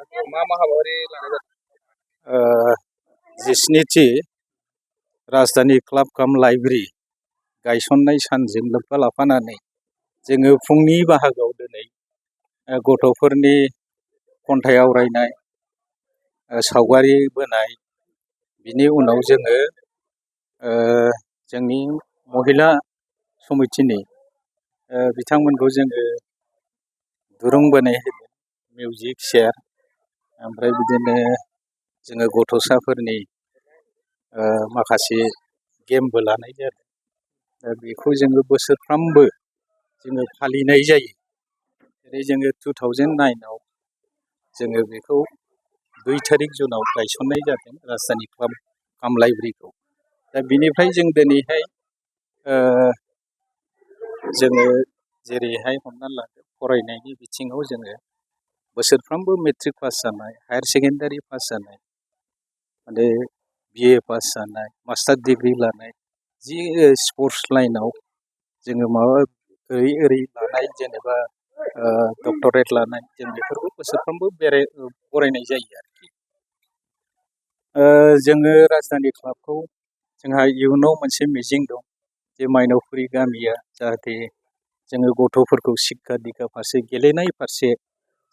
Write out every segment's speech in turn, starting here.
मा मा हाबाफारि लानाय जादों? जिस्निथि राजधानी क्लाब काम लाइब्रेरि गायसननाय सानजों लोब्बा लाफानानै जोङो फुंनि बाहागोआव दिनै गथ'फोरनि खन्थाइ आवरायनाय, सावगारि बोनाय, बिनि उनाव जोङो जोंनि महिला समितिनि बिथांमोनखौ जोङो दुरुं बोनाय होदों, मिउजिक चेयार, ओमफ्राय बिदिनो जोङो गथ'साफोरनि माखासे गेमबो लानाय जादों। दा बेखौ जोङो बोसोरफ्रामबो जोङो फालिनाय जायो। जेरै जोङो 2009आव जोङो बेखौ 2 तारिख जुनाव गायसननाय जादों राजधानी क्लाब काम लाइब्रेरिखौ। दा बिनिफ्राय जों दिनैहाय जोङो जेरैहाय हमना लादो फरायनायनि बिथिङाव जोङो बोसोरफ्रोमबो मेट्रिक पास जानाय, हायार सेकेन्डारि पास जानाय, माने BA पास जानाय, मास्टार डिग्रि लानाय, जि स्पर्ट्स लाइनाव जोङो माबा ओरै लानाय, जेनेबा डक्टरेट लानाय, जों बेफोरखौ बोसोरफ्रोमबो बरायनाय जायो आरोखि। जोङो राजधानी क्लाबखौ जोंहा इयुनाव मोनसे मिजिं दं जे माइनावपुरि गामिया जाहाथे जोङो गथ'फोरखौ शिक्षा दिक्षा फारसे, गेलेनाय फारसे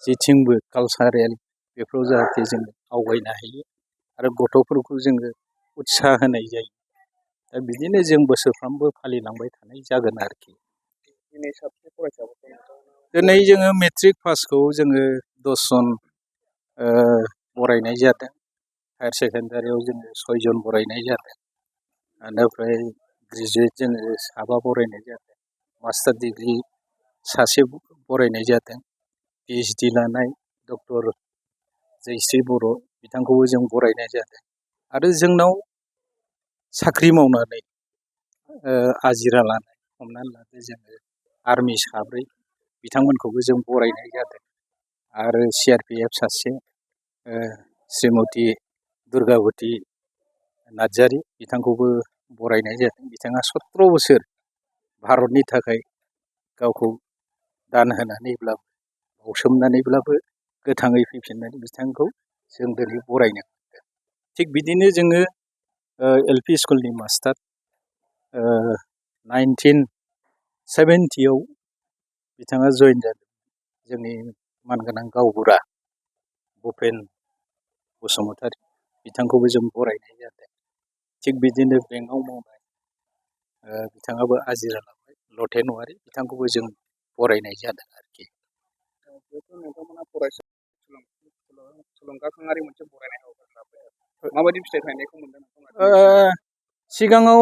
जेथिंबो कालसारेल बेफोराव जाहाथे जों आवगायनो हायो आरो गथ'फोरखौ जोङो उत्साह होनाय जायो। दा बिदिनो जों बोसोरफ्रोमबो फालिलांबाय थानाय जागोन आरोखि। दिनै साबसे फरायसाफोरखौ दिनै जोङो मेट्रिक पासखौ जोङो 10 जन बरायनाय जादों। हायार सेकेन्डारियाव जोङो 6 जन बरायनाय जादों। बेनिफ्राय ग्रेजुवेट जोङो 7 बरायनाय जादों। मास्टार डिग्रि 1 बरायनाय जादों। PhD लानाय डक्टर जयश्री बर' बिथांखौबो जों बरायनाय जादों। आरो जोंनाव साख्रि मावनानै आजिरा लानाय, हमनानै लादो जोङो आर्मि 7 बिथांमोनखौबो जों बरायनाय जादों। आरो CRPF सासे श्रीमती दुर्गावती नार्जारी बिथांखौबो बरायनाय जादों। बिथाङा 17 बोसोर भारतनि थाखाय गावखौ दान होनानैब्लाबो, बावसोमनानैब्लाबो गोथाङै फैफिननानै बिथांखौ जों दिनै बरायनो मोनदों। थिग बिदिनो जोङो LP स्कुलनि मास्टार 1970आव बिथाङा जइन जादों। जोंनि मानगोनां गावबुरा भुपेन बसुमतारी बिथांखौबो जों बरायनाय जादों। थिग बिदिनो बेंकआव मावनाय बिथाङाबो आजिरा लाबाय, लथेन औवारी बिथांखौबो जों बरायनाय जादों आरोखि। जिहेथु नोंथांमोना फरायसा थुलुंगाखांआरि मोनसे बरायनाय हाबाफारि लाबाय, माबायदि फिथाइ थायनायखौ मोनदों नोंथाङा? सिगाङाव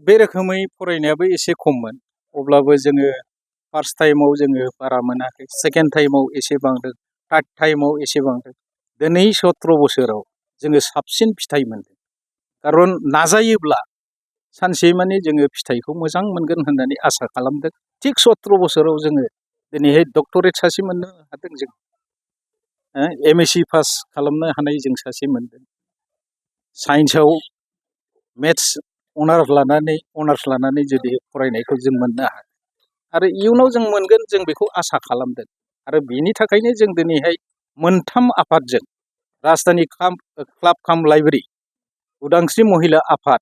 बे रोखोमै फरायनायाबो एसे खममोन, अब्लाबो जोङो फार्स्ट टाइमाव जोङो बारा मोनाखै, सेकेन्ड टाइमाव एसे बांदों, थार्ड टाइमाव एसे बांदों। दिनै 17 बोसोराव जोङो साबसिन फिथाइ मोनदों। खारन नाजायोब्ला सानसे माने जोङो फिथाइखौ मोजां मोनगोन होननानै आसा खालामदों। थिग 17 बोसोराव जोङो दिनैहाय डक्टरेट सासे मोननो हादों जों। MSc पास खालामनो हानाय जों सासे मोनदों। साइन्सआव मेथ्स अनार्स लानानै जुदि फरायनायखौ जों मोननो हादों। आरो इयुनाव जों मोनगोन, जों बेखौ आसा खालामदों। आरो बेनि थाखायनो जों दिनैहाय मोनथाम आफादजों, राजधानी क्लाब काम लाइब्रेरि, उदांस्रि महिला आफाद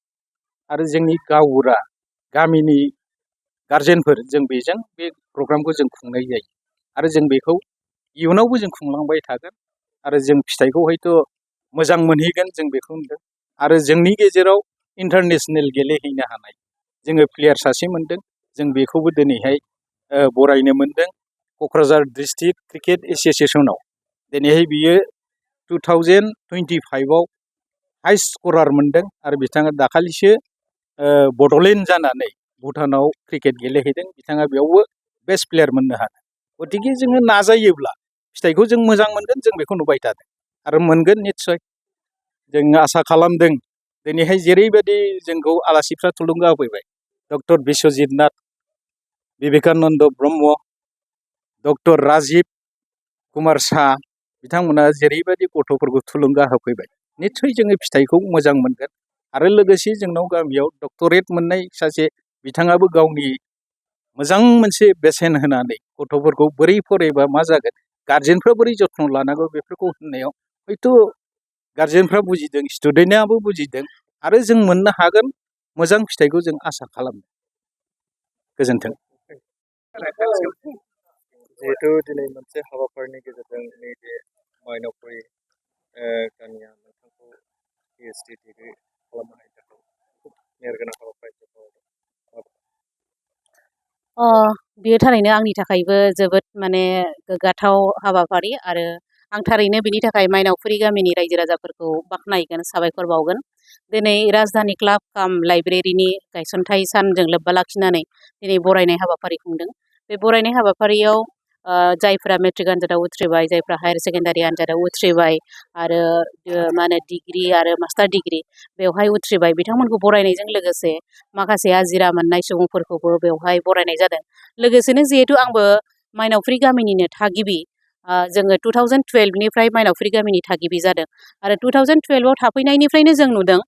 आरो जोंनि गावबुरा गामिनि गारजेनफोर, जों बेजों बे प्रग्रामखौ जों खुंनाय जायो। आरो जों बेखौ इयुनावबो जों खुंलांबाय थागोन। आरो जों फिथाइखौ हयथ' मोजां मोनहैगोन, जों बेखौ नुदों। आरो जोंनि गेजेराव इन्टारनेसनेल गेलेहैनो हानाय जोङो प्लेयार सासे मोनदों। जों बेखौबो दिनैहाय बरायनो मोनदों। क'क्राझार डिस्ट्रिक्ट क्रिकेट एस'सिएसनाव दिनैहाय बियो 2025आव हाइस्ट स्करार मोनदों। आरो बिथाङा दाखालिसो बड'लेण्ड जानानै भुटानाव क्रिकेट गेलेहैदों। बिथाङा बेयावबो बेस्ट प्लेयार मोननो हादों। गतिके जोङो नाजायोब्ला फिथाइखौ जों मोजां मोनगोन, जों बेखौ नुबाय थादों आरो मोनगोन निस्सय। जों आसा खालामदों दिनैहाय जेरैबायदि जोंखौ आलासिफ्रा थुलुंगा होफैबाय, डक्टर बिश्वजित नाथ, बिबेकानन्द ब्रह्म, डक्टर राजिब कुमार साहा बिथांमोना जेरैबायदि गथ'फोरखौ थुलुंगा होफैबाय, निस्सय जोङो फिथाइखौ मोजां मोनगोन। आरो लोगोसे जोंनाव गामियाव डक्टरेट मोननाय सासे बिथाङाबो गावनि मोजां मोनसे बेसेन होनानै गथ'फोरखौ बोरै फरायबा मा जागोन, गार्जेनफ्रा बोरै जथ्न लानांगौ बेफोरखौ होननायाव हयथ' गार्जेनफ्रा बुजिदों, स्टुडेन्टआबो बुजिदों आरो जों मोननो हागोन मोजां फिथाइखौ जों आसा खालामो। गोजोन्थों। जिहेतु दिनै मोनसे हाबाफारिनि गेजेरजों नैबे मायनावपुरि गामिया नोंथांखौ PhD डिग्री खालामनो थाखाय खुब मेहेरगोनां हाबाफारि बेयो थारैनो आंनि थाखायबो जोबोद माने गोग्गाथाव हाबाफारि आरो आं थारैनो बिनि थाखाय मायनावपुरि गामिनि रायजो राजाफोरखौ बाख्नायगोन, साबायखर बावगोन। दिनै राजधानी क्लाब काम लाइब्रेरिनि गायसनथाइ सानजों लोब्बा लाखिनानै दिनै बरायनाय हाबाफारि खुंदों। बे बरायनाय हाबाफारियाव जायफ्रा मेट्रिक आनजादाव उथ्रिबाय, जायफ्रा हायार सेकेन्डारि आनजादाव उथ्रिबाय आरो मा होनो डिग्री आरो मास्टार डिग्री बेवहाय उथ्रिबाय बिथांमोनखौ बरायनायजों लोगोसे माखासे आजिरा मोननाय सुबुंफोरखौबो बेवहाय बरायनाय जादों। लोगोसेनो जिहेतु आंबो मायनावपुरि गामिनिनो थागिबि, जोङो 2012निफ्राय मायनावपुरि गामिनि थागिबि जादों आरो 2012आव थाफैनायनिफ्रायनो जों नुदों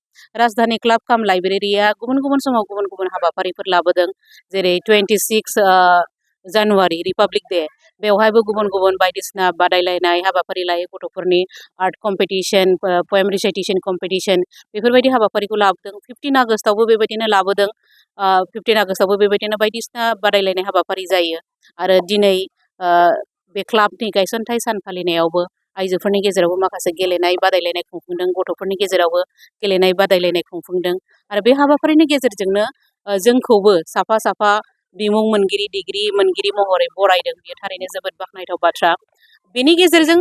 राजधानी क्लाब काम लाइब्रेरिया गुबुन गुबुन समाव गुबुन गुबुन हाबाफारिफोर लाबोदों। जेरै 26 जानुवारि रिपाब्लिक डे बेवहायबो गुबुन गुबुन बायदिसिना बादायलायनाय हाबाफारि लायो, गथ'फोरनि art competition, poem recitation competition बेफोरबायदि हाबाफारिखौ लाबोदों। 15 आगस्टआवबो बेबायदिनो लाबोदों। 15 आगस्टआवबो बेबायदिनो बायदिसिना बादायलायनाय हाबाफारि जायो आरो दिनै बे क्लाबनि गायसनथाइ सान फालिनायावबो आइजोफोरनि गेजेरावबो माखासे गेलेनाय बादायलायनाय खुंफुंदों, गथ'फोरनि गेजेरावबो गेलेनाय बादायलायनाय खुंफुंदों आरो बे हाबाफारिनि गेजेरजोंनो जोंखौबो साफा साफा बिमुं मोनगिरि, डिग्री मोनगिरि महरै बरायदों। बेयो थारैनो जोबोद बाख्नायथाव बाथ्रा। बेनि गेजेरजों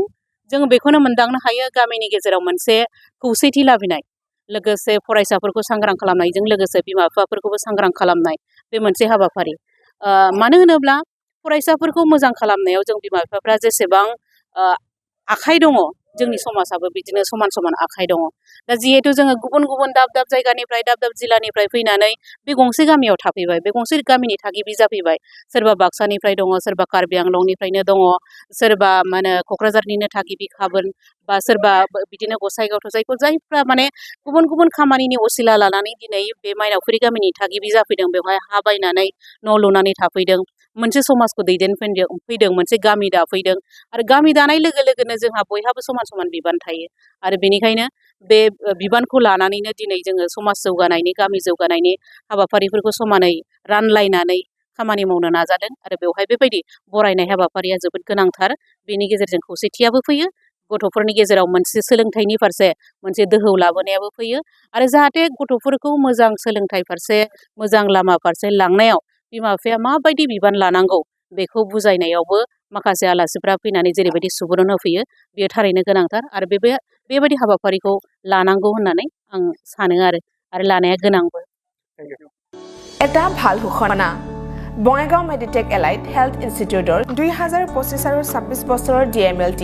जों बेखौनो मोनदांनो हायो गामिनि गेजेराव मोनसे खौसेथि लाबोनाय, लोगोसे फरायसाफोरखौ सांग्रां खालामनायजों लोगोसे बिमा बिफाफोरखौबो सांग्रां खालामनाय बे मोनसे हाबाफारि। मानो होनोब्ला फरायसाफोरखौ मोजां खालामनायाव जों बिमा बिफाफ्रा जेसेबां आखाइ दङ, जोंनि समाजाबो बिदिनो समान समान आखाइ दङ। दा जिहेतु जोङो गुबुन गुबुन दाब दाब जायगानिफ्राय, दाब दाब जिल्लानिफ्राय फैनानै बे गंसे गामियाव थाफैबाय, बे गंसे गामिनि थागिबि जाफैबाय। सोरबा बाक्सानिफ्राय दङ, सोरबा कार्बि आंलंनिफ्रायनो दङ, सोरबा मा होनो क'क्राझारनिनो थागिबि खाबोन, बा सोरबा बिदिनो गसाइगाव जायफ्रा माने गुबुन गुबुन खामानिनि असिला लानानै दिनै बे मायनावपुरि गामिनि थागिबि जाफैदों, बेवहाय हा बायनानै न' लुनानै थाफैदों, मोनसे समाजखौ दैदेनफैदों, मोनसे गामि दाफैदों आरो गामि दानाय लोगो लोगोनो जोंहा बयहाबो समान समान बिबान थायो आरो बेनिखायनो बे बिबानखौ लानानैनो दिनै जोङो समाज जौगानायनि, गामि जौगानायनि हाबाफारिफोरखौ समानै रानलायनानै खामानि मावनो नाजादों आरो बेवहाय बेबायदि बरायनाय हाबाफारिया जोबोद गोनांथार। बेनि गेजेरजों खौसेथियाबो फैयो, गथ'फोरनि गेजेराव मोनसे सोलोंथाइनि फारसे मोनसे दोहौ लाबोनायाबो फैयो आरो जाहाथे गथ'फोरखौ मोजां सोलोंथाइ फारसे, मोजां लामा फारसे लांनायाव बिमा बिफाया माबायदि बिबान लानांगौ बेखौ बुजायनायावबो माखासे आलासिफ्रा फैनानै जेरैबायदि सुबुरुन होफैयो बेयो थारैनो गोनांथार आरो बेबायदि हाबाफारिखौ लानांगौ होननानै आं सानो आरो लानाया गोनांबो। এটা ভাল ঘোষণা। বঙাইগাঁও মেডিটেক এলাইট হেল্থ ইনষ্টিটিউটৰ 2025 আৰু 26 বছৰৰ DMLT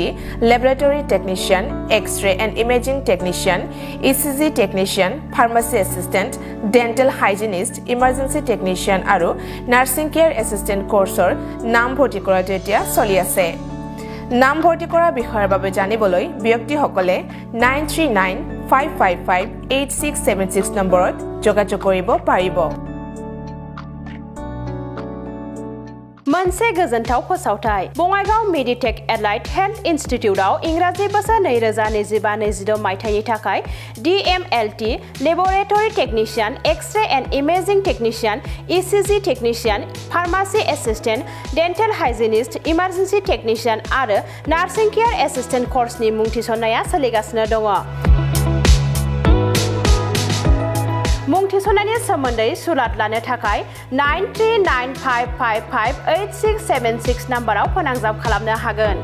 laboratory technician, X-ray and imaging technician, ECG technician, pharmacy assistant, dental hygienist, emergency technician আৰু নাৰ্ছিং কেয়াৰ এছিষ্টেণ্ট কোৰ্চৰ নাম ভৰ্তি কৰাটো এতিয়া চলি আছে। নাম ভৰ্তি কৰা বিষয়ৰ বাবে জানিবলৈ ব্যক্তিসকলে 9395558676 নম্বৰত যোগাযোগ কৰিব পাৰিব। मोनसे गोजोनथाव फोसावथाय। बङाइगाव मेडिटेक एलाइट हेल्थ इनस्टिट्यूटआव इंराजि बोसोर 2025-26 मायथाइनि थाखाय DMLT laboratory technician, X-ray and imaging technician, ECG technician, pharmacy assistant, dental hygienist, emergency technician आरो नार्सिं केयर एसिस्टेंट कोर्सनि मुं थिसननाया सोलिगासिनो दङ। मुं थिसननायनि सोमोन्दै सुलाद लानो थाखाय 9395558676 नाम्बाराव फोनांजाब खालामनो हागोन।